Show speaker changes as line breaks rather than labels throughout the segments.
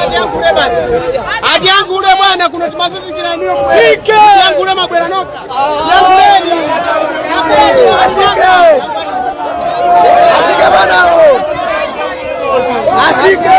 Atiyankhule basi, atiyankhule bwana, kuno timazizikira niyo, tiyankhule mabwera noka, yankhuleni.
Asike. Asike bwana. Asike.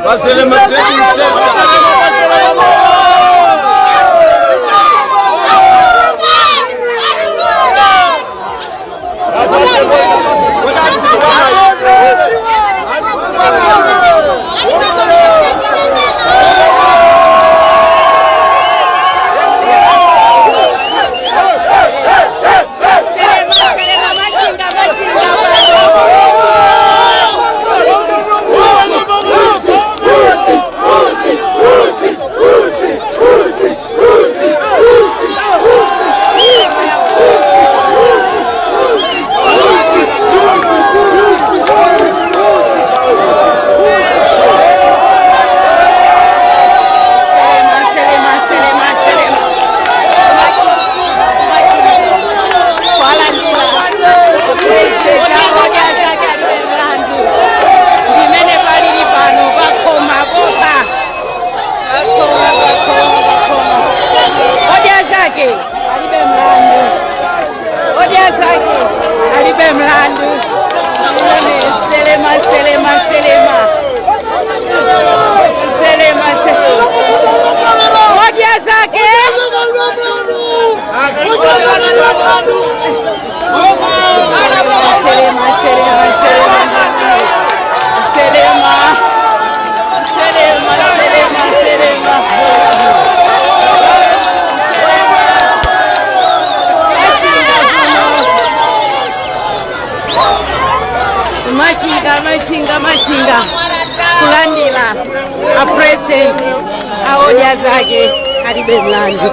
Baselema Trading Center.
Ndimene palili pano pakhoma kopa, pakhoma, pakhoma, pakhoma. Odya Zake Alibe Mlandu, Odya Zake Alibe Mlandu. Selema, Selema, Selema, Selema, Selema, Odya Zake. Selema, Selema, Selema, Selema, Selema, Selema, Selema. Machinga, Machinga, Machinga kulandira a president a Odya Zake Alibe Mlandu.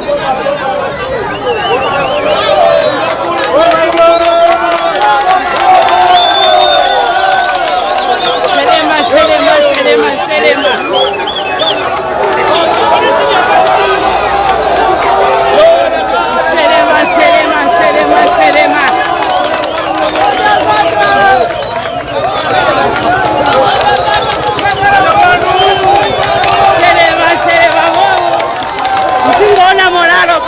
Selema, Selema, Selema, Selema. Selema, Selema, Selema, Selema. Selema, Selema. Mzingoona moralo.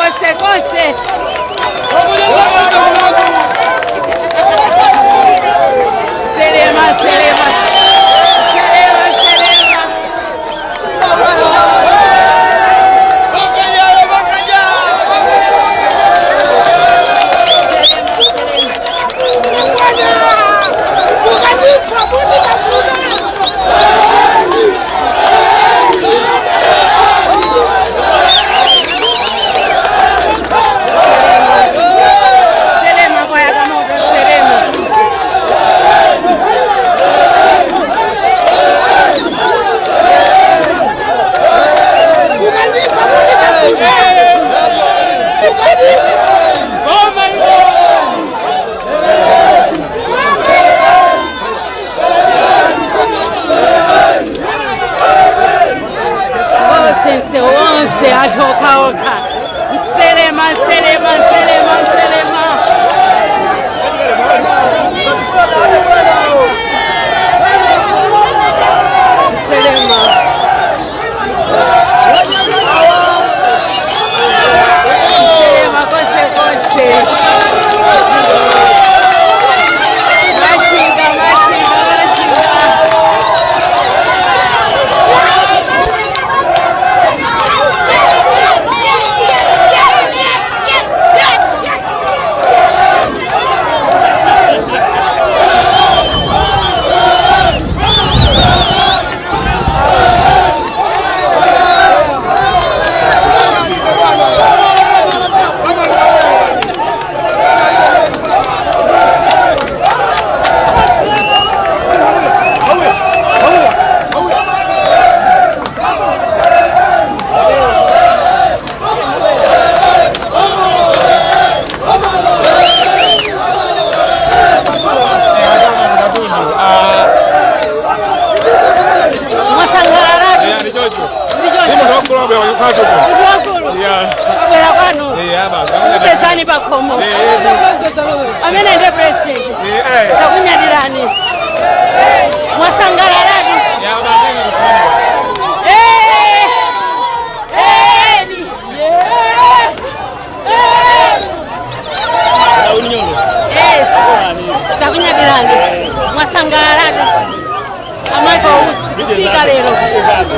Kufika lero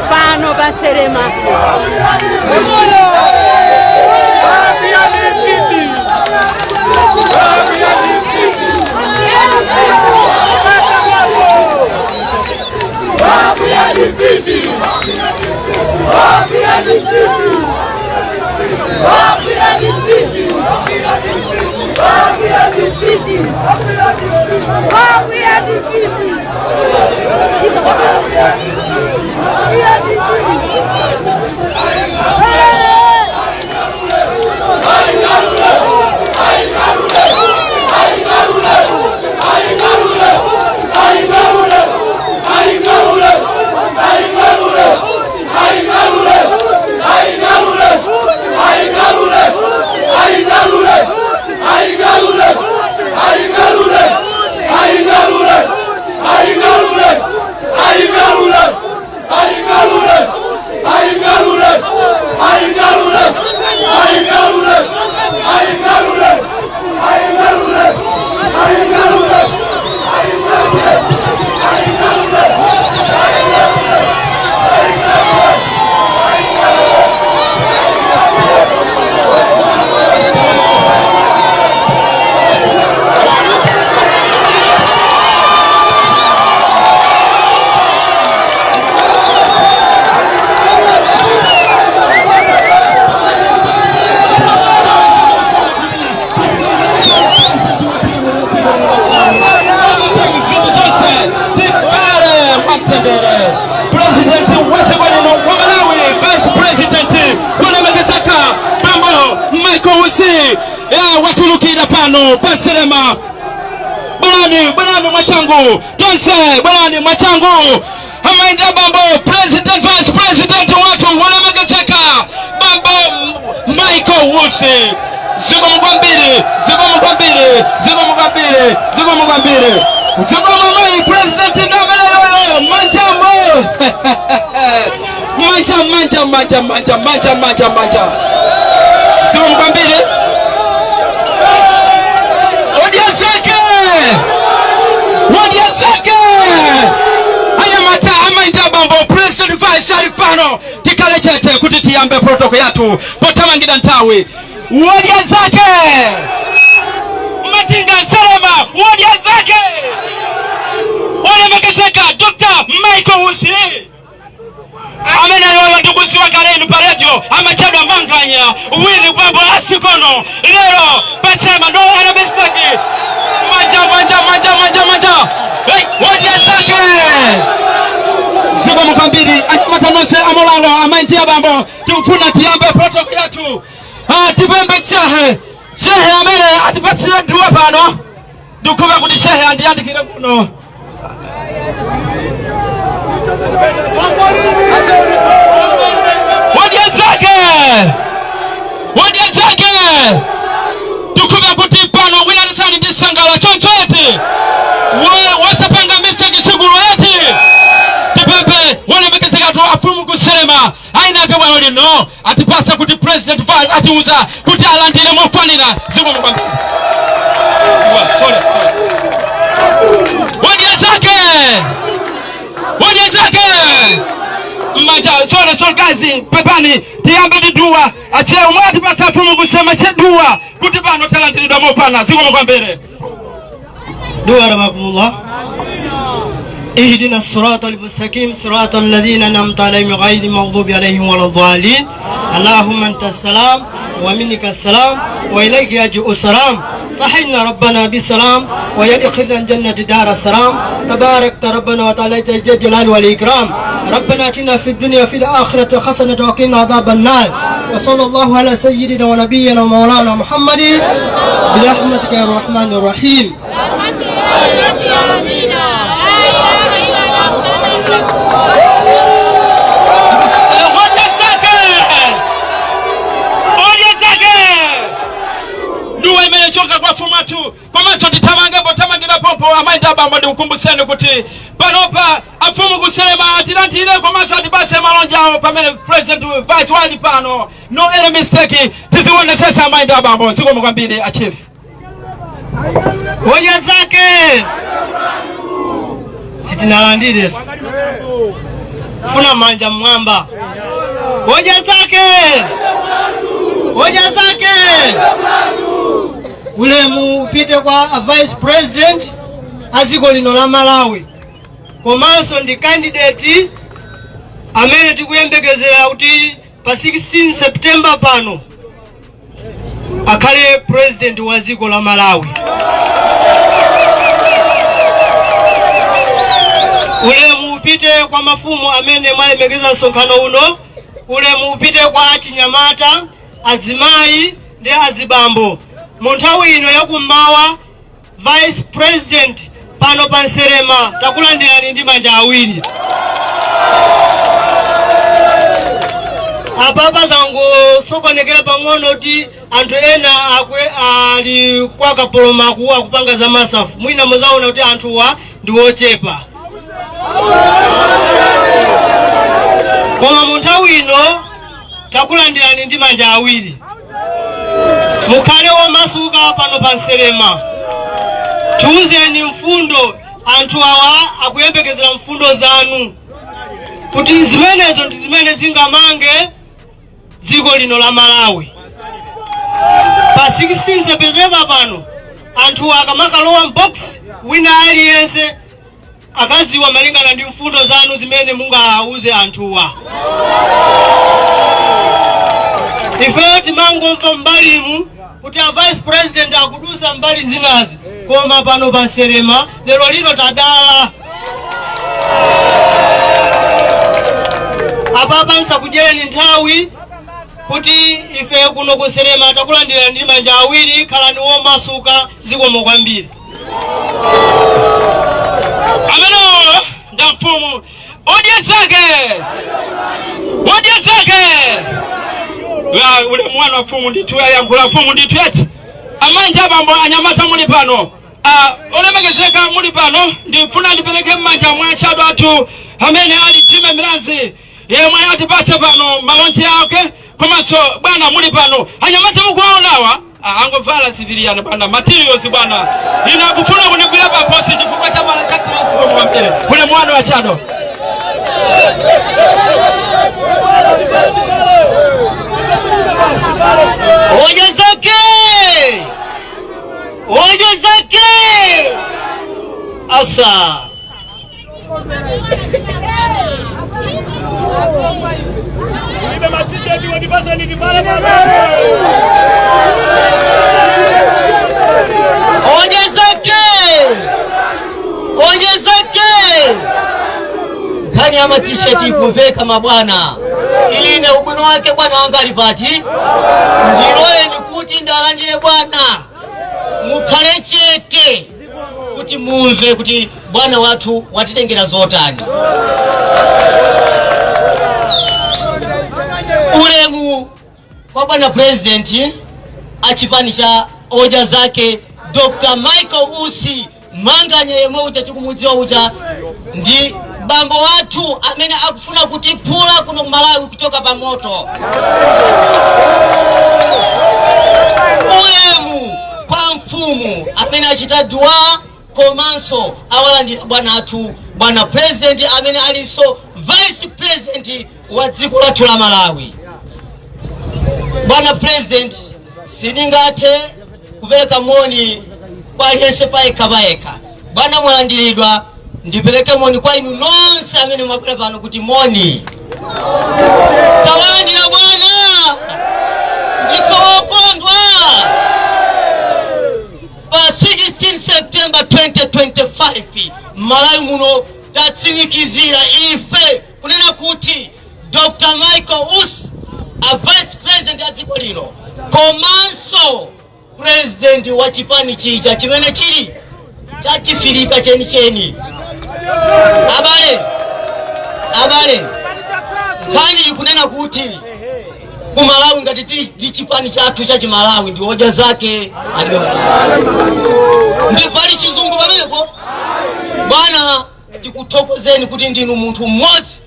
pano pa Nselema.
Zonse tikale mwatendere. President wa lino wa Malawi, Vice President wolemekezeka Bambo Michael Usi watulukira pano pa Nselema. Bwerani, bwerani mwachangu tonse, bwerani mwachangu. Amainda bambo President, Vice President watu wolemekezeka Bambo Michael Usi. Zikomo kwambiri, zikomo kwambiri, zikomo kwambiri, zikomo kwambiri, zikomo mayi President. Ndameleyoyo manjamo manja manja manja manja manja manja manja. Zikomo kwambiri. Odya zake, odya zake. Anyamata, amainda bambo President Vice ali pano. Tikale chete kuti tiyambe protocol yathu potamangira nthawi. Odya zake, Machinga, Nselema, odya zake. Olemekezeka Dr. Michael Usi, amene ayoyo ndikudziwa kalenu pa radio amachedwa Manganya wili kwambo asikono. Lero pachema no ana mistake. Manja manja manja manja manja. Hey, odya zake. Zikomo kwambiri anyamata nonse amolalo, amainti abambo. Tikufuna tiyambe protocol yathu. Tipembe shehe, shehe amene atipatsire duwa pano. Ndikuva kuti shehe andiyandikire kuno. Odya zake, odya zake. Tikuva kuti pano wina lisani ndi sangala choncho eti wasapanga mistake chigulu eti. Tipembe wolemekezekatu afumu kuselema ainake bwano lino atipasa kuti President Vice atiuza kuti alandire mofanira. Zikomo kwambiri. Sorry, sorry. Odya zake, odya zake manja. Sorry, sorry guys, pepani. Tiyambe ndi duwa. Ache umwe atipasa afumu kusema cheduwa kuti pano talandiridwa mopana. Zikomo kwambiri.
دعاء رحمكم الله. اهدنا الصراط المستقيم، صراط الذين أنعمت عليهم غير المغضوب عليهم ولا الضالين. اللهم أنت السلام ومنك السلام وإليك يجيء السلام، فحينا ربنا بالسلام ويدخلنا الجنة دار السلام. تبارك ربنا وتعالى الجلال والإكرام. ربنا اتنا في الدنيا في الآخرة حسنة وقنا عذاب النار. وصلى الله على سيدنا ونبينا ومولانا محمد برحمتك يا الرحمن الرحيم.
الحمد لله رب العالمين، لا اله الا الله محمد رسول
Odya zake, odya zake. Duwa imechoka kwa fumatu komanso titamangepo tamangira pompo. Amainda abambo, ndikukumbutseni kuti panopa afumu kuselema atilandire komanso atipase malonje awo pamene President Vice wali pano. No any mistake, tizionesesa. Amainda abambo, zikomo kwambiri a chief.
Odya zake, sitinalandire. Funa manja mmwamba. Hoja zake, hoja zake. Ulemu upite kwa a vice president a dziko lino la Malawi, komanso ndi candidate amene tikuyembekezera kuti pa 16 September pano akhale president wa dziko la Malawi. Ulemu upite kwa mafumu amene mwalemekeza msonkhano uno. Ulemu upite kwa achinyamata, azimayi ndi azibambo. Mu nthawi ino yakummawa, vice president pano pa Nserema, takulandirani ndi manja awiri. Apapa zangosokonekera pang'ono kuti anthu ena akwe ali kwa Kapolomaku akupanga za masafu. Mwina muzaona kuti anthuwa ndi ochepa, koma mu nthawi ino takulandirani ndi manja awiri. Mukhale womasuka pano pa Nserema. Tiuzeni mfundo. Anthu awa akuyembekezera mfundo zanu, kuti zimenezo ndi zimene zingamange dziko lino la Malawi. Pa 16 September pano, anthu akamakalowa m'box, wina aliyense akaziwa malingana ndi mfundo zanu zimene mungawuze anthuwa. Ifeyo timangomva mbalimu kuti a vice president akudusa mbali zinazi, koma pano pa Nserema lero lino tadala. Apapa nsakudyereni nthawi, kuti ife kuno ku Nserema takulandira ndi manja awiri. Khalani womasuka. Zikomo kwambiri.
Amenewo nda mfumu. Odya zake, odya zake. Ulemu wanu wa mfumu ndithu. Ayankhula mfumu ndithu eti. Amanja, abambo, anyamata muli pano, olemekezeka muli pano, ndifuna ndipereke m'manja mwa shadow athu amene ali Jimmy Milanzi, yemwe atipatse pano malonje ake. Komanso bwana muli pano, anyamata mukuwaonawa, angovala civilian bwana, materials bwana. Ine akufuna kundigwira paposi chifukwa cha mala cha transport kwambiri. Ulemu wanu wa shadow.
Hoja zake, hoja zake, asa.
Ibe matisheti watipasa nini pale?
Hoja zake, hoja zake. Nkhani ya matisheti ikumveka mabwana. Ine ubwino wake bwana wanga ali pati? Ndiloleni kuti ndalandire bwana, mukhale chete kuti mumve kuti bwana wathu watitengera zotani. Ulemu kwa bwana president achipani cha Odya Zake, Dr. Michael Usi Manganya, yemwe uja tikumudziwa uja ndi bambo wathu amene akufuna kutiphula kuno ku Malawi kuchoka pa moto. Ulemu kwa mfumu amene achita dua komanso awalandira bwana athu, bwana president amene alinso vice president wa dziko lathu la Malawi. Bwana president, sindingathe kupereka moni kwa aliyense payekha payekha. Bwana, mwalandiridwa. Ndipereke moni kwa inu nonse amene mwabwera pano kuti moni. Tawalandira bwana, ndife wokondwa. Pa 16 September 2025 Malawi muno tatsimikizira ife kunena kuti Dr. Michael Usi, a vice president a dziko lino komanso president wa chipani chija chimene chili chachifirika chenicheni. Abale, abale, nkhani ikunena kuti ku Malawi ngati tili ndi chipani chathu cha Chimalawi ndi Odya Zake Alibe. Ndi pali chizungu pamenepo? Bwana, tikuthokozeni kuti ndinu munthu mmodzi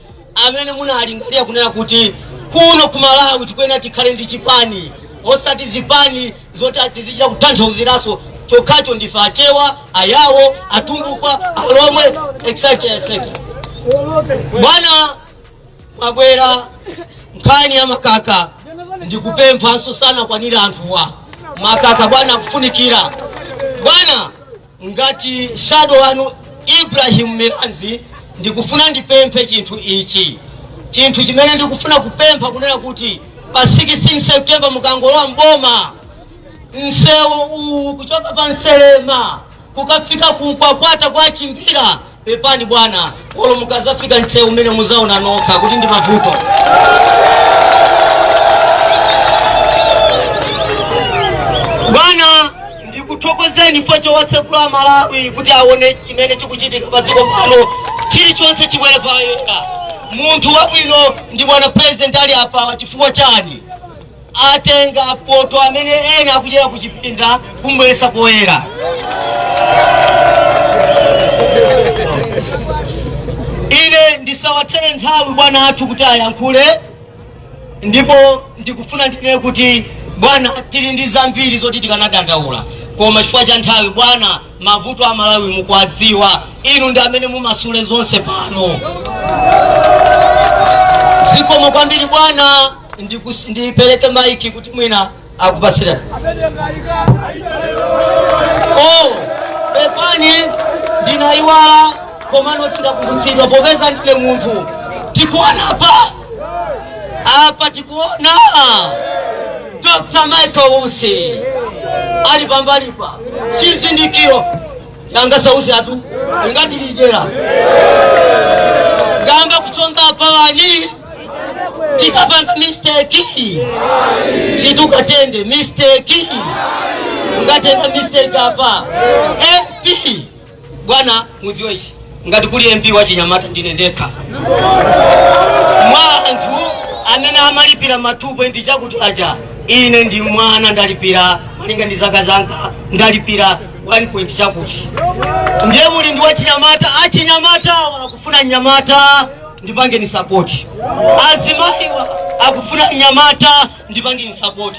amene munalingalira kunena kuti kuno ku Malawi tikuyenera tikhale ndi chipani, osati zipani zoti tizichita kutanthauziranso chokhacho ndife Achewa, Ayawo, Atumbuka, Alomwe, etc etc. Bwana. Mwabwera nkhani ya makaka, ndikupemphanso sanakwanira anthuwa makaka bwana akufunikira bwana. Ngati shadow wanu Ibrahim Milanzi, ndikufuna ndipemphe chinthu ichi, chinthu chimene ndikufuna kupempha kunena kuti pa 16 September mukangolowa mboma, msewu uwu kuchoka pa Nselema kukafika kunkwakwata kwa Chimbira, pepani bwana, kolo mukazafika msewu umene muzaona nokha kuti ndi mavuto. Bwana, ndikuthokozeni chifukwa chowatsekula Malawi kuti aone chimene chikuchitika pa dziko pano, chilichonse chibwere poyera. Munthu wabwino ndi bwana president ali apa. Chifukwa chani? Atenga poto amene ena akuchera kuchipinda kumbweresa poyera. Ine ndisawatsere nthawi bwana athu kuti ayankhule, ndipo ndikufuna ndinene kuti bwana, tili ndi zambiri zoti tikanadandaula, koma chifukwa cha nthawi bwana, mavuto a Malawi mukuwadziwa inu, ndi amene mumasule zonse pano. Zikomo kwambiri bwana. Ndipereke maiki kuti mwina akupatsira. Oh, pepani, ndinayiwala, komano tindakumbutsidwa popeza ndine munthu. Tikuona apa apa, tikuona Dr. Michael Usi ali pambalipa, chizindikiro yanga sauzi atu ingatilijera gamba kuchonga pawani. Tikapanga mistake, chitukatende mistake, ungatenga mistake apa MP bwana. Mudziwe ichi, ngati kuli MP wa chinyamata ndine ndekha mwa anthu amene amalipira ma 2 point chakuti aja. Ine ndi mwana, ndalipira malinga ndi zaka zanga, ndalipira 1 point chakuti. Ndiye muli ndi wachinyamata, achinyamata akufuna nyamata, ndipangeni support. Azimayiwa akufuna nyamata, ndipangeni support.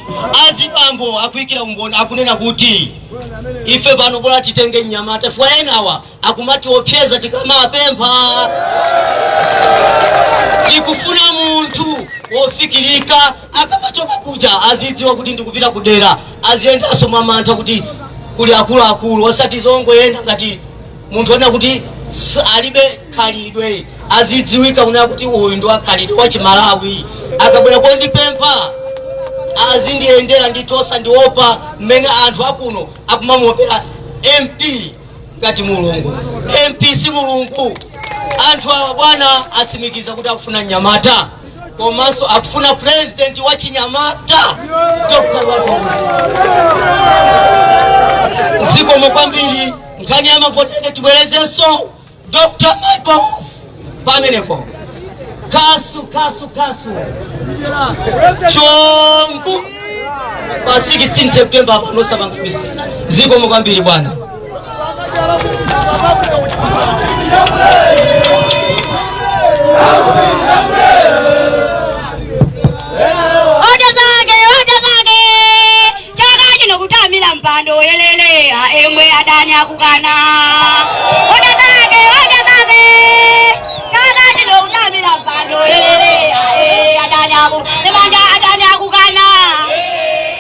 Azibambo akuyikira umboni, akunena kuti ife pano bola titenge nyamata fwa enawa akumati opyeza tikamapempha. Tikufuna munthu wofikirika, akamachoka kuja azidziwa kuti ndikupita kudera, aziyendanso mwamantha kuti kuli akuluakulu, osati zongoyenda ngati munthu onena kuti alibe khalidwe. Azidziwika kunena kuti uyu ndi wakhalidwe wachimalawi. Akabwera kondipempha azindiyendera ndithu, osandiopa mmene anthu akuno akumamuopera MP ngati Mulungu. MP si Mulungu. Anthu awa bwana atsimikiza kuti akufuna mnyamata, komanso akufuna president wa chinyamata, Dr. Zikomo kwambiri. Nkhani ya mavoteke tibwerezenso Dr. Michael pamenepo. Kasu kasu kasu chongu pa 16 September pano, osapanga mistake. Zikomo kwambiri bwana.
Hoja zake, hoja zake, chaka chino kutamila mpando yelele emwe adani akukana. Hoja zake, hoja zake, chaka chino kutamila mpando yelele adani aku nemanja adani akukana,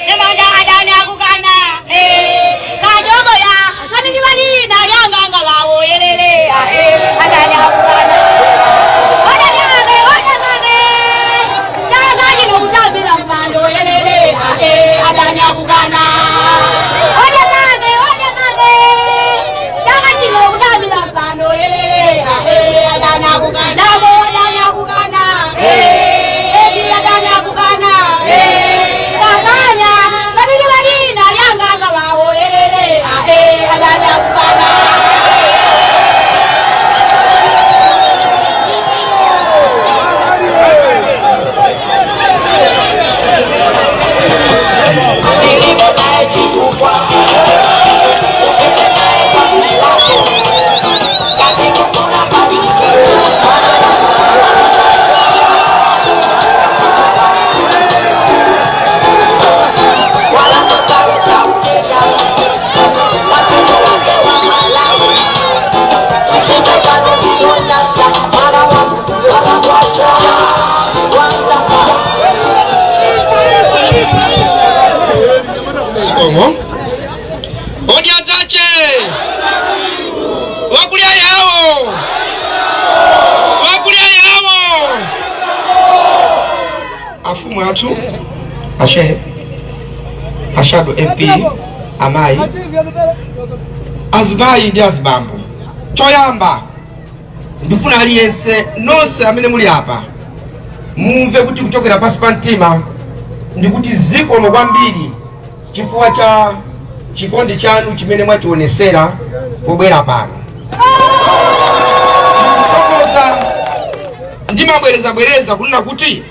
nemanja adani akukana. Kajogo ya katilibalina yanganga bawo yelele.
athu, ashehe, a shadow MP, amayi, azimayi ndi azibambo, choyamba ndifuna aliyense, nonse amene muli apa, mumve kuti kuchokera pansi pa mtima ndikuti zikomo kwambiri chifukwa cha chikondi chanu chimene mwachionesera pobwera pano. Ndikuthokoza, ndimabwerezabwereza kunena kuti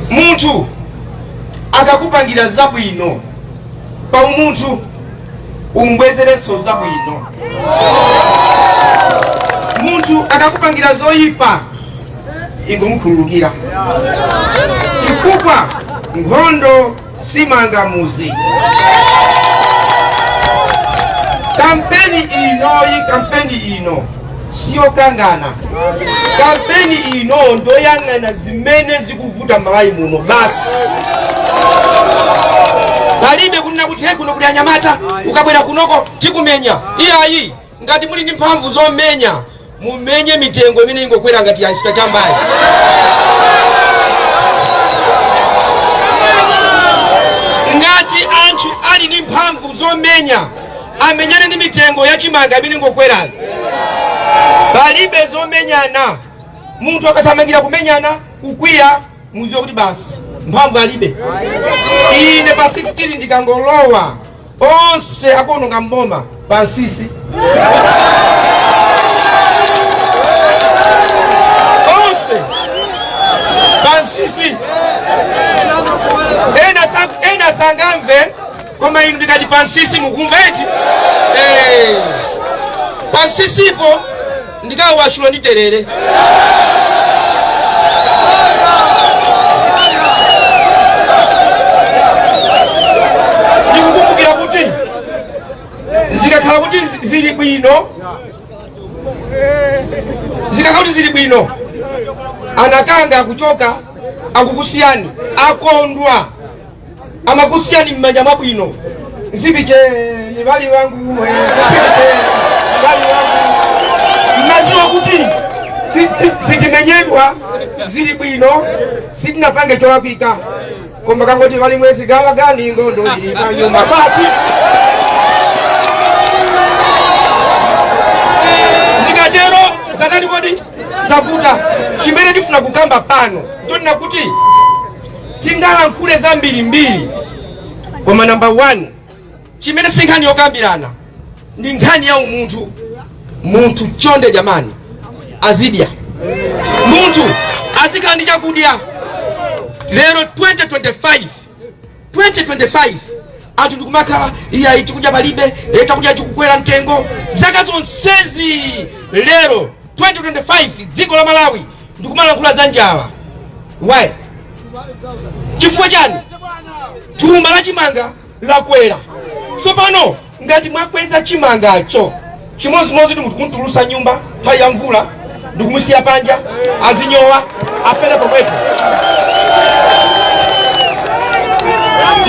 munthu akakupangira zabwino pa umunthu, umbwezerenso zabwino. Munthu akakupangira zoyipa, ingomukhululukira, chifukwa nkhondo simanga muzi. Kampeni inoyi, kampeni ino siyokangana. Kampeni ino ndoyang'ana zimene zikuvuta Malawi muno basi. Palibe kunena kuti he, kuno kuli anyamata, ukabwera kunoko tikumenya. Iyayi, ngati muli ndi mphamvu zomenya, mumenye mitengo imene ingokwera ngati yasita chambayi. Ngati anthu ali ndi mphamvu zomenya, amenyane ndi mitengo yachimanga imene ingokwerayo. Palibe zomenyana. Munthu akathamangira kumenyana, kukwiya, muziwe kuti basi, mphamvu alibe. Ine pa 16 ndikangolowa, onse akuononga mboma pansisi, onse pansisi. Ena sangamve, koma inu ndikati pansisi mukumva eti? Eh, pansisipo ndikawashulo ndi terere. Ndikukumbukira kuti zikakhala kuti zili bwino, zikakhala kuti zili bwino, anakanga akuchoka, akukusiyani akondwa, amakusiyani m'manja mwabwino. Nzipicheni bali wangu, bali wangu, mnaziwa kuti sitimenyedwa, zili bwino, sitinapange cholakwika. Koma kangoti vali mwezi gawa gani, ngondo ili panyuma basi. Zikatero zatani kodi? Zavuta. Chimene ndifuna kukamba pano chonena kuti tingalankhule zambirimbiri, koma number 1, chimene si nkhani yokambirana, ndi nkhani ya umunthu. Munthu chonde jamani azidya, munthu azikhala ndi chakudya. Lero 2025, 2025, anthu ndikumakhala iyayi, chakudya palibe, chakudya chikukwera mtengo. Zaka zonsezi, lero 2025, dziko la Malawi ndikumalankhula za njala. Why? Chifukwa chani? Thumba la chimanga lakwera. Tsopano ngati mwakweza chimangacho, chimodzimodzi ndi munthu kuntulusa nyumba nthawi ya mvula ndikumusiya panja azinyowa, afere pomwepo.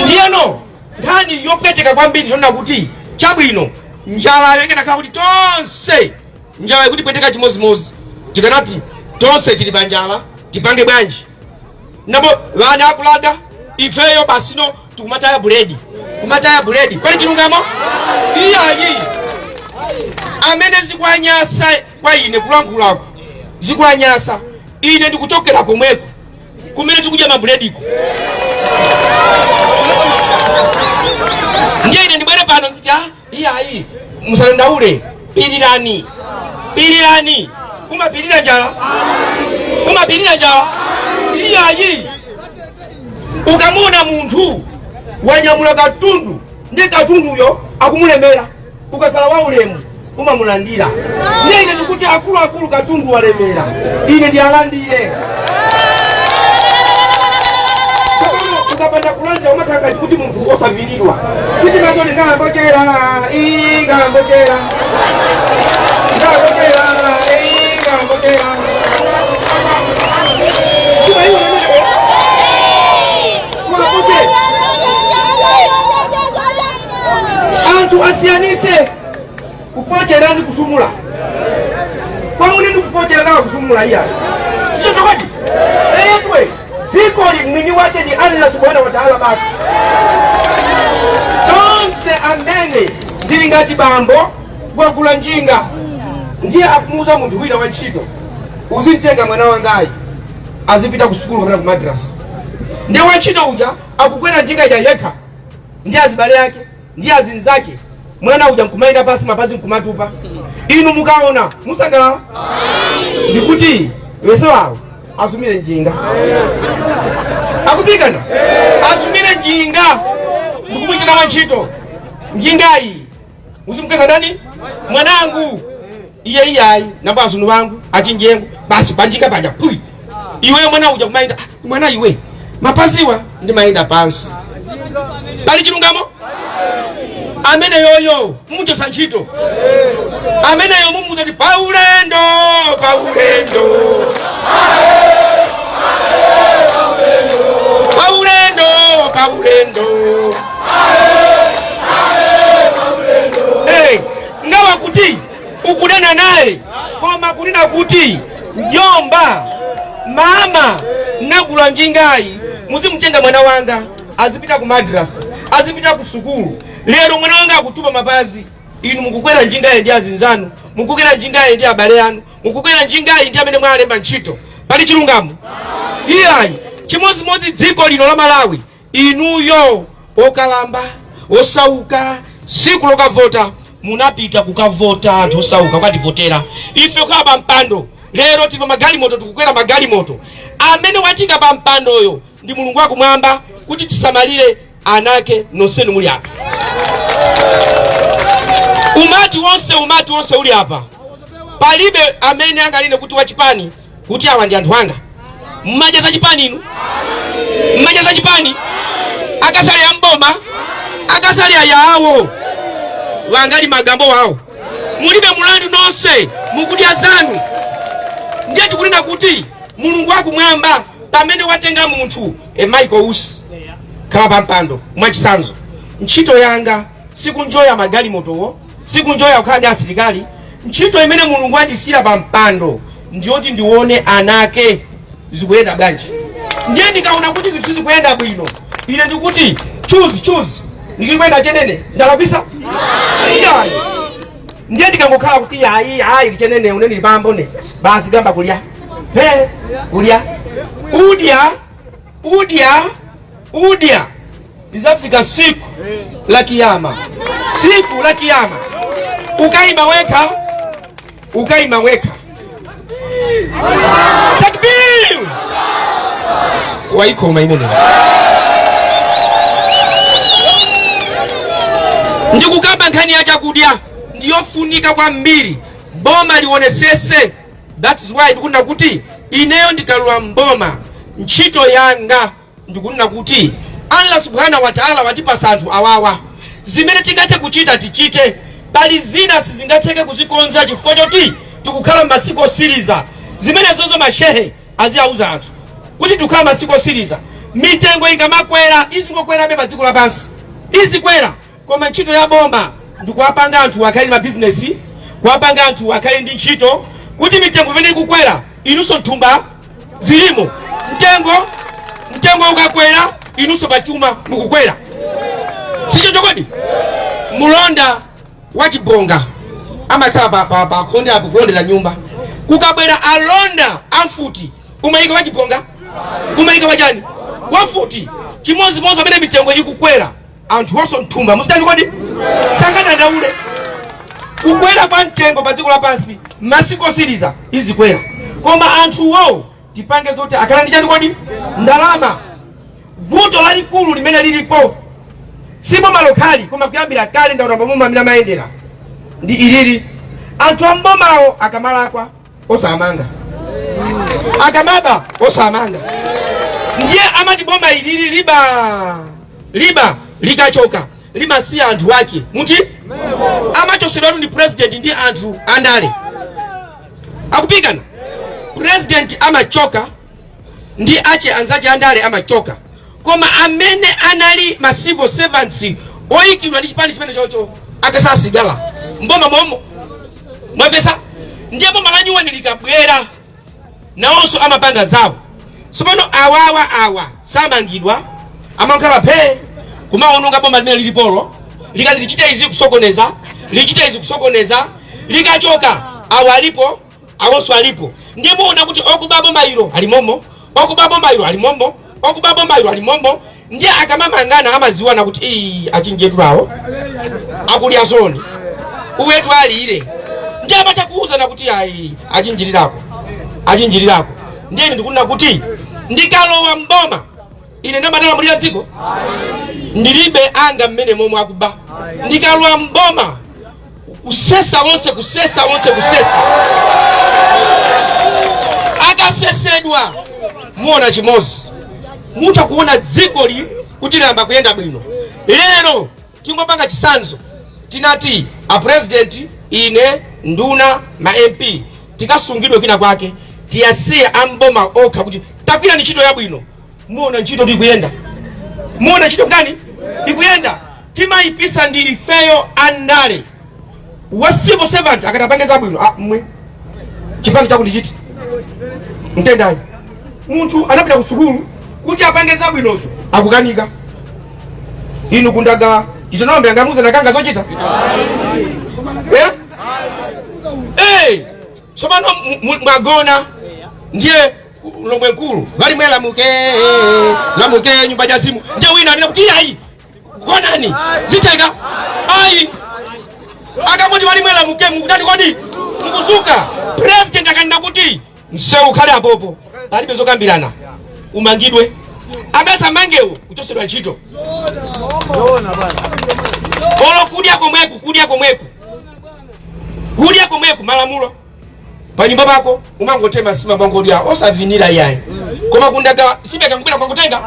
Ndiyeno nkhani yopweteka kwambiri tonena kuti chabwino, njalayo ikanakhala kuti tonse njala ikutipweteka chimodzimodzi, tikanati tonse tili pa njala, tipange bwanji? Nabo vana akulaga ifeyo basino tikumataya buledi, kumataya buledi. Pali chilungamo? Iyayi, amene zikuanyasa kwa ine kulankhulako, zikuanyasa ine ndikuchokera komweko kumene tikudya mabulediko. Ndiye ine ndibwere pano nziti, ah, iyayi, musadandaule, pirirani, pirirani. Umapirira njala? Umapirira njala? Iyayi. Ukamuna munthu wanyamula katundu, ndi katunduyo akumulemera, ukakhala wa ulemu umamulandira. Ndiye ine ndikuti akuluakulu, katundu walemera, ine ndialandire. Tsopano ukapanda kulandira umakhala ngati kuti munthu osaviridwa. Kuti mazoni ngalambochera, ngalambochera, ngalambochera, ngalambochera. Chima iwo namene ngalambochera. Anthu asiyanise kupochera ndi kusumula. Kwamune ndi kupochera kala kusumula, iya, sicho chokadi. Eyetwe Dzikoli mwini wake ndi Allah subhanahu wa ta'ala basi. Tonse amene zili ngati bambo wagula njinga, ndiye akumuuza munthu wina wa ntchito, uzimtenga mwana wangayi azipita ku sukulu kapena ku madrasa. Ndiye wantchito uja akukwera njinga ija yekha ndi azibale ake ndi azinzake, mwana uja nkumayenda pansi, mapazi nkumatupa. Inu mukaona musangalala? Ndikuti wese wawo asumire njinga, akupikana asumire njinga, ndikumuchita wantchito njingayi uzimkweza ndani mwanangu iye iyayi nambo azunu wangu achinjengo basi panjinga paja pui iwe mwana uja kumayenda, "Ah, mwana iwe mapaziwa ndimayenda pansi." Pali chilungamo? Amene yoyo mumuchosa ntchito, ameneyo mumuza kuti paulendo, paulendo, paulendo, paulendo. Hey, ngawa kuti ukunena naye koma kunena kuti njomba mama nagula njingayi muzimutenga mwana wanga azipita ku madrasa, azipita ku sukulu. Lero mwana wanga akutupa mapazi, inu mukukwera njingayi ndi azinzanu, mukukwera njingayi ndi abale anu, mukukwera njingayi ndi amene mwalemba ntchito. Pali chilungamo? Iyayi. Chimodzimodzi dziko lino la Malawi, inuyo okalamba osauka, siku lokavota munapita kukavota, anthu osauka kukativotera ife kukhala pa mpando. Lero tili pa magalimoto, tikukwera magalimoto. Amene watika pa mpandoyo ndi Mulungu wakumwamba, kuti tisamalire anake nonsenu muli apa. Umati wonse, umati wonse uli apa, palibe amene anganene kuti wachipani, kuti awa ndi anthu anga. Mmadya za chipani inu, mmadya za chipani. Akasale ya mboma, akasale ayawo wangali magambo wawo, mulibe mulandu, nonse mukudya zanu. Ndiye tikunena kuti Mulungu wakumwamba pamene watenga munthu Michael Usi khala pa mpando, mwachisanzo, ntchito yanga sikunjoya magalimotowo, sikunjoya kukhala ndi asilikali. Ntchito imene Mulungu andisiyira pa mpando ndiyoti ndione anake zikuyenda bwanji. Ndiye ndikaona kuti zinthu sizikuyenda bwino, ine ndikuti choose choose, ndikuyenda chenene, ndalakwisa? Iyayi. Ndiye ndikangokhala kuti ayi ayi chenene uneni pambo ne basi gamba kulya he kulya udya udya udya, izafika siku la kiyama, siku la kiyama ukaima wekha, ukaima wekha. Takbir! Waikoma imene ndikukamba nkhani ya chakudya ndiyofunika kwambiri, boma lionesese. That is why ndikunena kuti ineyo ndikalowa mboma, ntchito yanga ndikunena kuti Allah subhanahu wa ta'ala watipasa anthu awawa, zimene tingathe kuchita tichite. Pali zina sizingatheke kuzikonza chifukwa choti tikukhala m'masiku osiriza. Zimene zozo mashehe aziyauza anthu kuti tikukhala masiku osiriza, mitengo ikamakwera izingokwerabe pa dziko lapansi, izikwera. Koma ntchito ya boma ndikuwapanga anthu akhale ndi mabizinesi, kuwapanga anthu akhale ndi ntchito, kuti mitengo imene ikukwera inunso nthumba zilimo. Mtengo ukakwera inunso pachuma mukukwera, sichoncho kodi? Mulonda wachibonga amakhala pa khonde apo kulondera nyumba. Kukabwera alonda amfuti, umayika wachibonga, umayika wachani? Wafuti. Chimodzimodzi pamene mitengo ikukwera, anthu onso mthumba musitani kodi? Sangadandaule kukwera kwa mtengo pa dziko lapansi. Masiku osiriza izikwera, koma anthuwo tipange zoti akhala ndi chani kodi? Ndalama. Vuto lalikulu limene lilipo si boma lokhali, koma kuyambira kale ndaona pamoma amene amayendera ndi ilili: anthu ambomawo akamalakwa osamanga, akamaba osamanga. Ndiye amati boma ilili liba liba, likachoka limasiya anthu ake muti amachosedwatu ndi president ndi anthu andale akupikana. President amachoka ndi ache anzache andale amachoka, koma amene anali ma civil servants oyikidwa ndi chipani chimene chocho akasasigala mboma momo. Mwapesa? Ndiye boma la nyuwani likabwera nawonso amapanga zawo. Tsopano awawa awa samangidwa, amakhala phee kumaononga boma limene lilipolo. Likati lichite izi, kusokoneza, lichite izi, kusokoneza. Likachoka, awa alipo, awonso alipo. Ndiye muona kuti okuba boma ilo alimomo, okuba boma ilo alimomo, okuba boma ilo alimomo. Ndiye akamamangana amaziwana kuti ii, achinjetulawo akulya zoni uwetu alire. Ndiye amatha kuwuzana kuti ayi, achinjirirako, achinjirirako. Ndiye ine ndikunena kuti ndikalowa mboma, ine ndamadalamulira dziko, ndilibe anga mmene momwe akuba. Ndikalowa mboma, kusesa wonse, kusesa wonse, kusesa. Akasesedwa, muona chimozi, mutha kuona dzikoli kuti layamba kuyenda bwino. Lero tingopanga chisanzo, tinati a President, ine, nduna, ma MP tikasungidwe kwina kwake, tiyasiye amboma okha kuti tagwira ntchito yabwino. Muona ntchito tikuyenda, muona ntchito kutani ikuyenda. Timayipisa ndi ifeyo andale. Wa civil servant akati apange zabwino, ah, mwe chipani chakuti chiti mtendayi. Munthu anapita ku sukulu kuti apange zabwinozo, akukanika. Inu kundaga titonombe angamuze nakanga zochita, eh? Eh, tsopano mwagona, ndiye lomwe mkulu valimwe lamuke lamuke nyumba ya zimu. Ndiye wina anena kuti ayi, gonani, zitheka ayi. Akangoti valimwe lamuke, mukutani kodi? Mukuzuka. President akanena kuti msewu ukhale apopo, palibe zokambirana, umangidwe. Amene amangewo kuchosedwa ntchito. Olo kudya komweku, kudya komweku, kudya komweku, malamulo. Panyumba pako umangotema sima mwangodya osavinira yayi, koma kundaga sibe kangubwera kwangotenga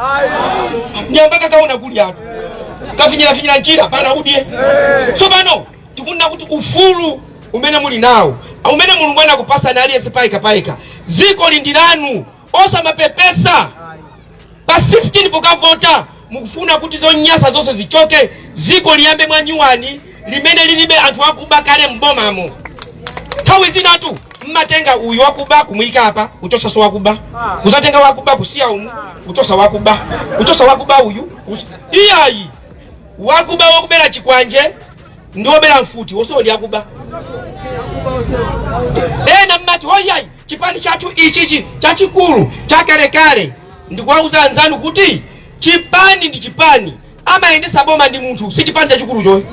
nyamba kakaona kudya kafinyira finyira njira pana udye. Tsopano tikunena kuti ufulu umene muli nawo, umene Mulungu anakupasani aliyense payekha payekha, dziko lindilanu, osamapepesa. Pa 16 pokavota, mukufuna kuti zonyasa zonse zichoke, dziko liyambe mwanyuwani limene lilibe anthu akuba kale mbomamo. Nthawi zinatu mmatenga uyu wakuba kumuyika apa, kuchosaso wakuba, kuzatenga wakuba kusiya umu, kuchosa wakuba, kuchosa wakuba uyu. Iyayi, wakuba wokubera chikwanje ndi wobera mfuti wonsewo ndi akuba. Ena mmati oyayi, chipani chathu ichichi chachikulu chakalekale. Ndikuwauza anzanu kuti chipani ndi chipani, amayendesa boma ndi munthu, si chipani chachikulu choyo.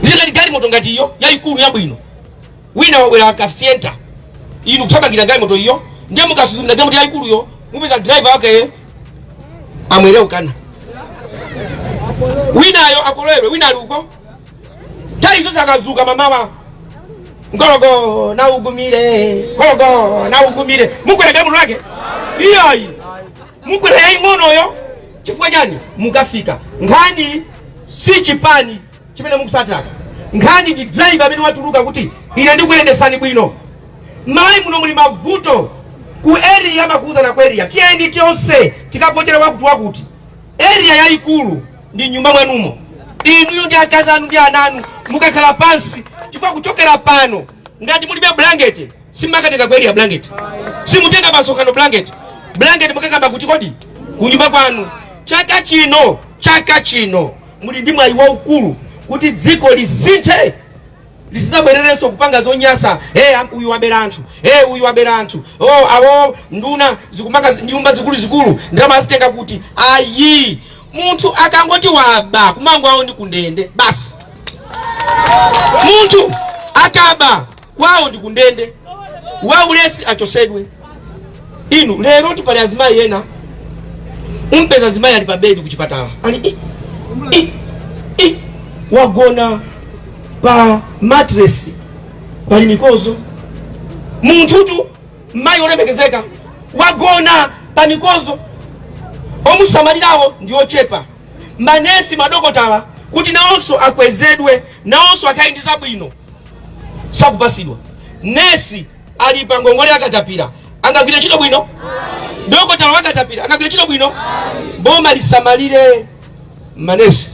Ndikati galimoto ngati iyo yayikulu yabwino, wina wabwera ka Sienta, inu kuthamangira galimoto iyo, ndiye mukasuzumira galimoto yayikuluyo, mupeza driver wake amwere ukana, winayo akolere, wina ali uko. Nthawi zonse akazuka mamawa, ngologo na ugumire, ngologo na ugumire. Mukwera galimoto lake? Iyayi, mukwera yaying'onoyo. Chifukwa chani? Mukafika. Nkhani si chipani chimene mukusataka, nkhani ndi driver amene watuluka kuti ine ndikuyendesani bwino. Malawi muno muli mavuto ku area, makuuzana ku area, tiyeni tonse tikavotera wakuti wakuti. Area yayikulu ndi nyumba mwanumo, inuyo ndi akazi anu ndi ana anu mukakhala pansi. Chifukwa kuchokera pano, ngati mulibe blanket, simakatenga ku area blanket, simutenga pasonkhano blanket. Blanket mukakamba kuti kodi kunyumba kwanu. Chaka chino, chaka chino muli ndi mwayi waukulu kuti dziko lisinthe, lisizabwererenso kupanga zonyasa. Hey, uyu wabera anthu, hey, uyu wabera anthu, oh, awo nduna zikumanga nyumba zikuluzikulu, ndalama azitenga kuti? Ayi, munthu akangoti waba, kumango awo ndi kundende basi. Munthu akaba, kwawo ndi kundende, waulesi achosedwe. Inu lero tipali azimayi ena, umpeza azimayi ali pa bedi kuchipatala, ali i, i, i, wagona pa mattress pali mikozo. Munthutu mayi olemekezeka wagona pa mikozo, omusamalirawo ndi ochepa. Manesi, madokotala, kuti nawonso akwezedwe, nawonso akhale ndi zabwino, sakupasidwa. Nesi ali pa ngongole akatapira, angagwire ntchito bwino? Dokotala wakatapira angagwire ntchito bwino? Boma lisamalire manesi,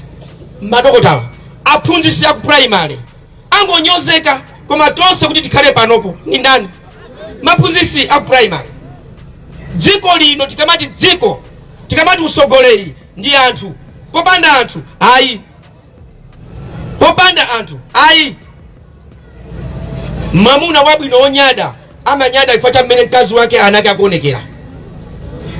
madokotala, aphunzitsi aku primary angonyozeka, koma tonse kuti tikhale panopo ni ndani? Maphunzitsi aku primary. Dziko lino tikamati dziko, tikamati usogoleri ndi anthu. Popanda anthu ayi, popanda anthu ayi. Mwamuna wabwino wonyada amanyada chifukwa cha mmene mkazi wake, ana ake akuonekera.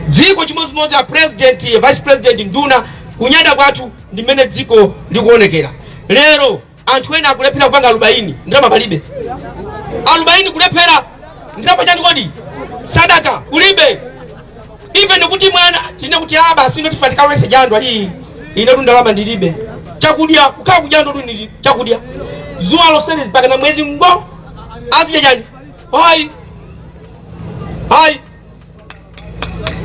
Dziko chimodzimodzi, a president, vice president, nduna, kunyada kwathu ndi mmene dziko likuonekera. Lero anthu ena akulephera kupanga alubaini, ndalama palibe. Alubaini kulephera, ndalama chani kodi? Sadaka kulibe. Even kuti mwana chine kuti aba sino tifatika wese jando ali ine tu ndalama ndilibe, chakudya kukhala kujando tu ndili chakudya zuwa losele mpaka na mwezi ngo azidya chani? Ayi, ayi.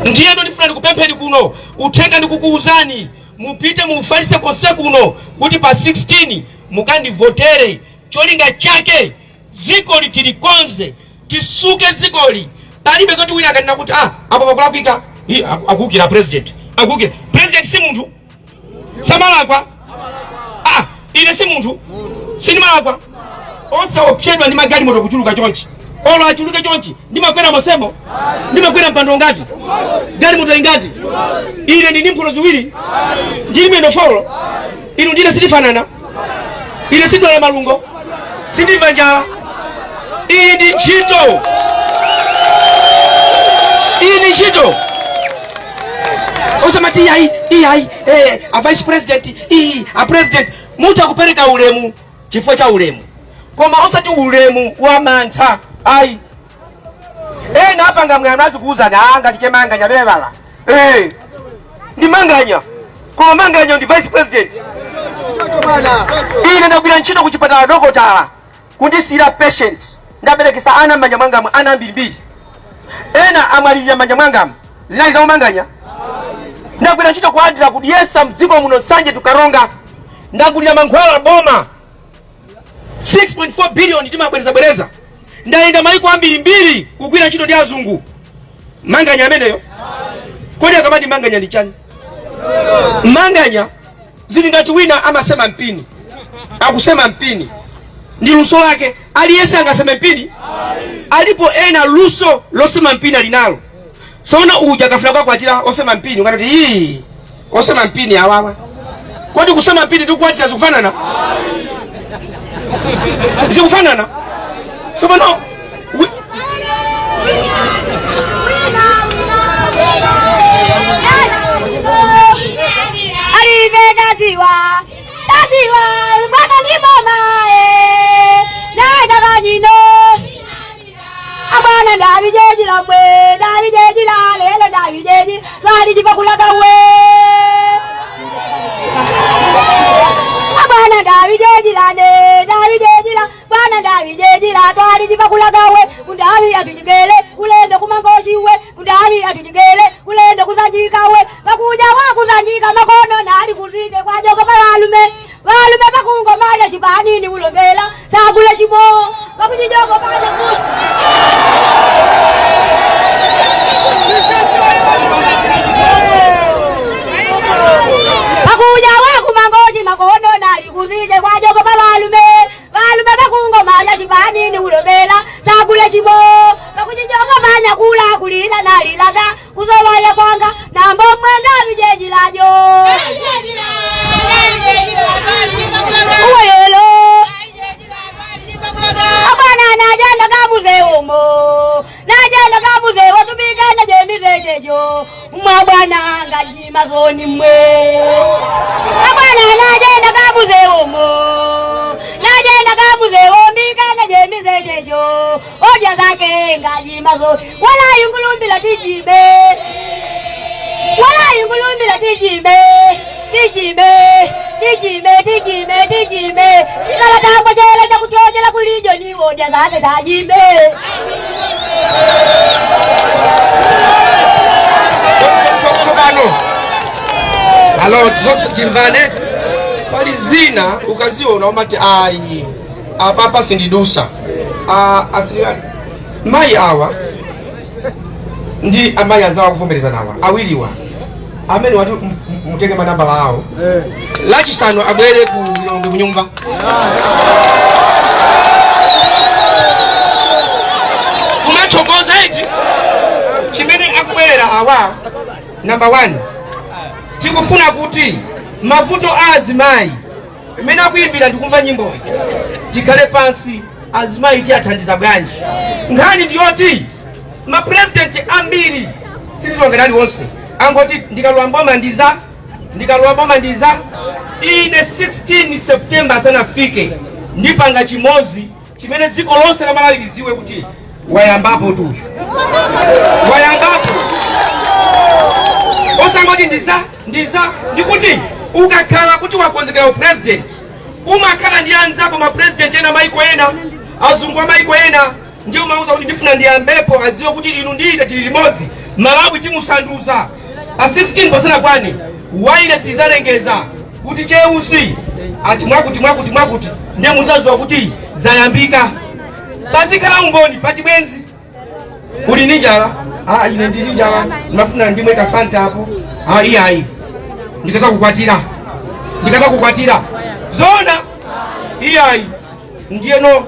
Ndiyeno ndifuna ndikupempheni kuno, uthenga ndikukuuzani, mupite mufalise konse kuno kuti pa 16 mukandivotere. Cholinga chake dziko litilikonze, tisuke dzikoli. Palibe zoti wina akanena kuti ah, apo pakulakwika, akuukira president, akuukira president. Si munthu samalakwa? Ah, ine si munthu sindimalakwa? Osaopsedwa ndi magalimoto kuchuluka chonchi, olo achuluke chonchi, ndimakwera mosemo, ndimakwera mpando ngati galimoto ingati. Ine ndini mphuno ziwiri, ndili miyendo four. Inu ndine sitifanana. Ine sindwala malungo, sindimva njala. Iyi ndi ntchito, iyi ndi ntchito. Osamati iyayi, iyayi, a vice president, iyi a president. Mutha kupereka ulemu chifukwa cha ulemu, koma osati ulemu wa mantha ayi. Ena apanga mwano, azikuuzani ngati chemanganya bevala ndi manganya, koma manganya ndi vice president. Ine ndagwira ntchito ku chipatala, dokotala kundisiyira patient, ndaberekesa ana m'manja mwangamu, ana ambirimbiri, ena amwalirira m'manja mwangamu. Zinali zaumanganya? Ndagwira ntchito ku ADRA, kudyesa mdziko muno, Nsanje tukaronga. Ndagulira mankhwala boma 6.4 billion, timabwerezabwereza. Ndayenda maiko ambirimbiri kugwira ntchito ndi azungu. Manganya ameneyo? Kodi akamati manganya ndi chani? Manganya zili ngati wina amasema mpini, akusema mpini ndi luso lake. Aliyense angaseme mpini? Alipo ena luso losema mpini alinalo. Sono uja akafuna kukwatira osema mpini, ukanati ii osema mpini awawa. Kodi kusema mpini ndi kukwatira zikufanana? Zikufanana? Sono
Alive daziwa daziwa mwana ni mama naita abwana ndabijejila mwe ndabijejila lelo ndabijeji twalijipa we abwana ndabijejila ne ndabijejila bwana ndabijejila twalijipa we undabi atujigele ulendo kumangoshiwe undabi atujigele ulendo kusanjika we bakuja wakusanjika makono nali kutije kwajoka balume balume bakungomanya chibanini ulobela sakula chimo bakujijogo baje ku bakuja wakumangoji makono nali kutije kwajoka balume balume bakungomanya chibanini ulobela sakula chimo bakujijogo banya kula kulila nalilata kuzowaya kwanga nambo mwenda bijejilajo uwelo abwana najenda kamuze umo najenda kamuze watubikana jemizejejo mwa bwana ngajimazoni mwe abwana najenda kamuze umo najenda kamuze wombikana jemizejejo odya zake ngajimazoni wala yungulumbila tijime wala yungulumbila tijime tijime tijime tijime tijime tikala tambo chela chakuchochela kulijo ni odya zake tajime.
Tsopano alo timvane, pali zina ukaziona umati ayi, apapa sindidusa. Asilikali mayi awa ndi amayi azawa kuvomereza nawa awiriwa amene wati mutenge manambala awo, Lachisanu abwere ku Lilongwe kunyumba kumathokoza iti chimene akubwerera. Awa number 1, tikufuna kuti mavuto a azimayi mmene akuyimbira ndikumva nyimboyi, tikhale pansi, azimayi tiyathandiza bwanji? Nkhani ndiyoti mapurezidenti ambiri, sindizongera aliwonse, angoti ndikalowa mboma ndiza, ndikalowa boma ndiza. Ine 16 September asanafike ndipanga chimozi chimene dziko lonse la Malawi lidziwe kuti wayambapo tu, wayambapo. Osangoti ndiza, ndiza. Ndikuti ukakhala kuti wakonzekera upresident, umakhala ndi anzako mapresident ena, maiko ena, azungu a maiko ena, ndiye umauza kuti ndifuna ndiyambepo, adziwe kuti inu ndiite tili limodzi, Malawi timusanduza. Pa 16 pasanakwane waile sizalengeza kuti cheusi ati mwakuti mwakuti mwakuti, ndiye muzaziwa kuti zayambika. Pazikhala umboni pachibwenzi. Uli ndi njala? Ah, ine ndili njala, ndimafuna ndimwe kafanta apo. Ah, iyayi, ndikazakukwatira, ndikazakukwatira zona. Iyayi. Ndiyeno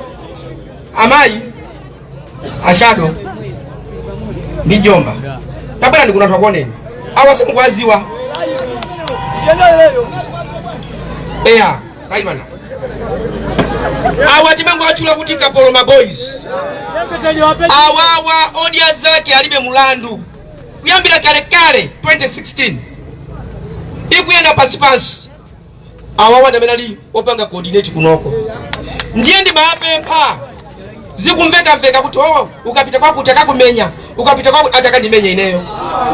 amayi ashado ndi jomba, tabwera ndikunatha kuoneni. Awa simukuwaziwa eya kaimana. Awa timango atchula kuti Kapoloma Boys. Awawa Odya Zake Alibe Mulandu kuyambira kalekale 2016 ikuyenda pansipansi. Awawa ndi amene ali opanga coordinate kunoko. Ndiye ndimapempha, zikumvekamveka kuti oh, ukapita kwakuti akakumenya, ukapita kwakuti atakandimenya ineyo.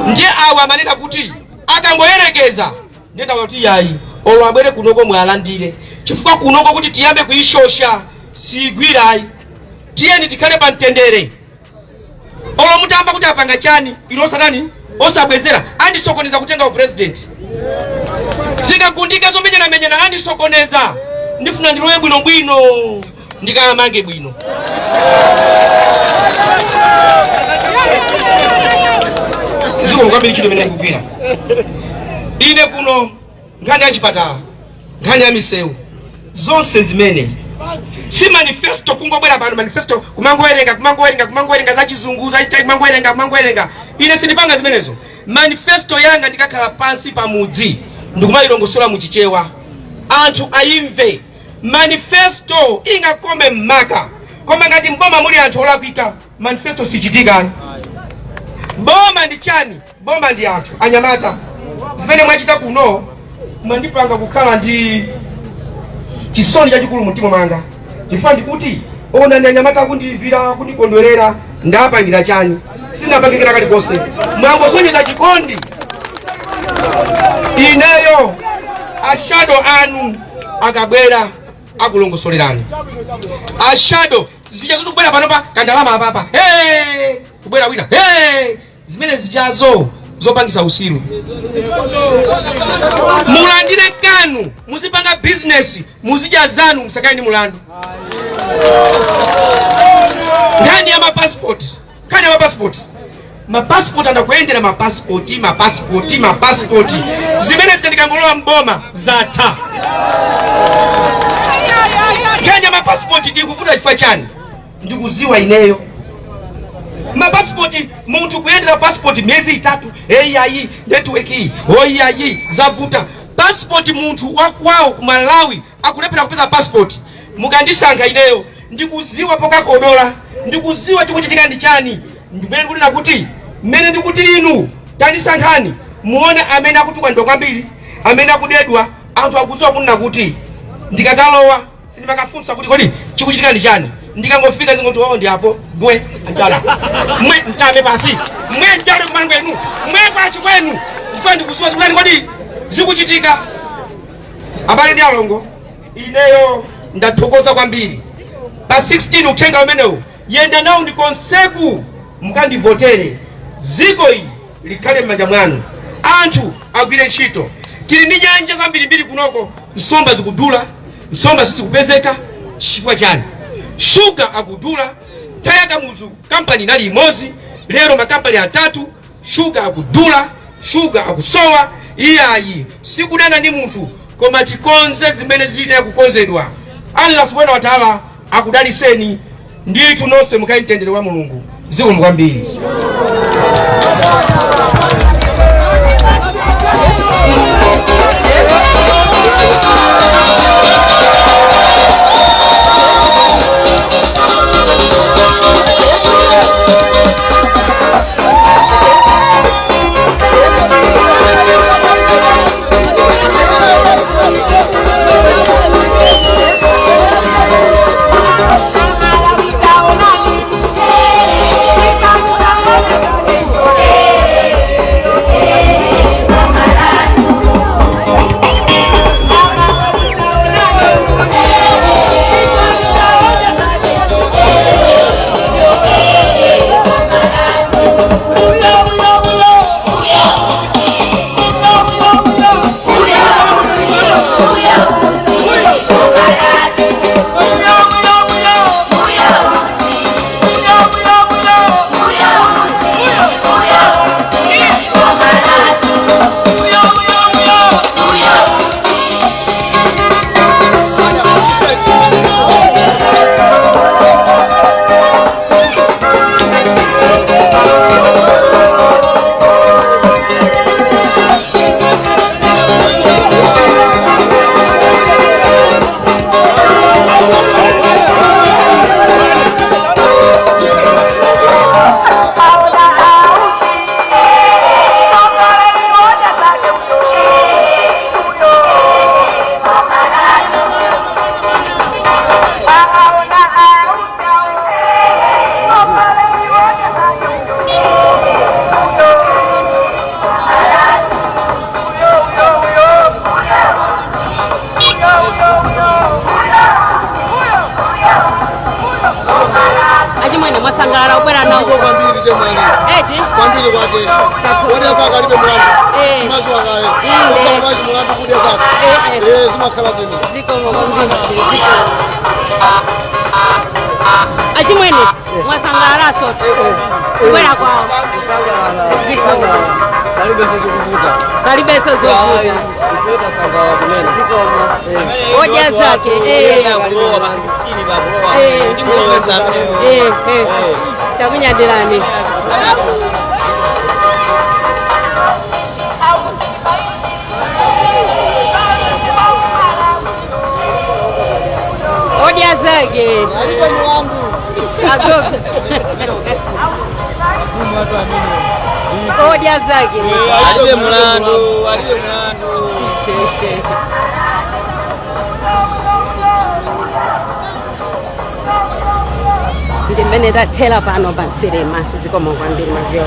Ndiye awa amanena kuti akangoyerekeza, ndiye kuti yayi, olo abwere kunoko mwalandire, chifukwa kunoko kuti tiyambe kuyishosha sigwirayi. Tiyeni tikhale pa mtendere. Olo mutamba kuti apanga chani, ino osatani, osabwezera. Andisokoneza kutenga upresident, zikagundika zomenyanamenyana, andisokoneza. Ndifuna ndilowe bwinobwino, ndikamange bwino. Zikomo kwambiri. Ntchito imene ndikugwira ine kuno, nkhani ya chipatala, nkhani ya misewu, zonse zimene si manifesto, kungobwera pano manifesto kumangowerenga, kumangowerenga, kumangowerenga za chizungu za kumangowerenga, kumangowerenga. Ine sindipanga zimenezo. Manifesto yanga ndikakhala pansi pamudzi ndikumayilongosola muchichewa, anthu ayimve. Manifesto ingakome mmaka, koma ngati mboma muli anthu olakwika, manifesto sichitika. Boma ndi chani? Boma ndi anthu. Anyamata, zimene mwachita kuno mwandipanga kukhala ndi chisoni chachikulu mumtima mwanga, chifukwa ndikuti onani anyamata akundivira, akundikondwerera. Ndapangira chani? Sinapangikira kalikonse, mwangosonyeza chikondi. Ineyo ashado anu akabwera akulongosolerani. Ashado zija zoti kubwera panopa kandalama apapa, hey! Kubwera wina, hey! Zimene zijazo zopangisa usiru. Mulandire kanu, muzipanga bizinesi, muzidya zanu, musakaye ndi mulandu. Nkhani ya mapasipoti, nkhani ya mapasipoti, mapasipoti andakuyendera mapasipoti, mapasipoti, mapasipoti, zimene zija ndikangolowa mboma zatha. Nkhani ya mapasipoti ikuvuta chifukwa chani? Ndikuziwa ineyo. Mapasipoti, munthu kuyendera pasipoti miyezi 3, eyayi, network oyayi, zavuta. Pasipoti, munthu wakwawo ku Malawi akulephera kupeza pasipoti. Mukandisankha ineyo, ndikuziwa pokakodola, ndikuziwa chikuchitika ndi chani. Ndimene ndikunena kuti mmene ndikuti inu tandisankhani, muone amene akutukwanidwa kwambiri, amene akudedwa. Anthu akuziwa kunena kuti ndikakalowa sindimakafunsa kuti kodi chikuchitika ndi chani. Ndikangofika zingoti oh, ndi apo gwe njala mwe mtame pasi mwe njale kumalo kwenu mwe kwachi kwenu, chifukwa ndikuziwa zikutani, kodi zikuchitika. Abale ndi alongo, ineyo ndathokoza kwambiri. Pa 16 uthenga umenewu yenda nawo ndi konseku, mukandivotere, ziko ili likhale m'manja mwanu, anthu agwire ntchito. Tili ndi nyanja zambirimbiri kunoko, nsomba zikudula, nsomba sizikupezeka chifukwa chani? Shuga akudula. Nthawi ya Kamuzu kampani inali imodzi, lero makampani atatu. Shuga akudula, shuga akusowa. Iyayi, sikudana ndi munthu, koma tikonze zimene zilina kukonzedwa. Allah subhanahu wa taala akudaliseni ndithu nonse, mukhale mtendere wa Mulungu. Zikomo kwambiri.
Mwasangalala kubwera nawo?
Ndipo kwambiri chemwali.
Eti.
Kwambiri kwake. Kodi zaka alibe mulandu.
Eh.
Mazuwa kale.
Inde.
Kwa mulandu kudya zaka.
Eh, eh.
Eh, zimakhala bwino.
Zikomo kwambiri, zikomo. Achimwene, mwasangalalaso kubwera kwawo? Zikomo. Palibenso zovuta. Zikomo. Odya zake, eh. Eh. Eh, eh. Takunyadirani. Odya zake. Agogo. Odya zake.
Alibe mulandu, alibe mulandu.
Ndi mmene tathera pano pa Nselema. Zikomo kwambiri mavyo.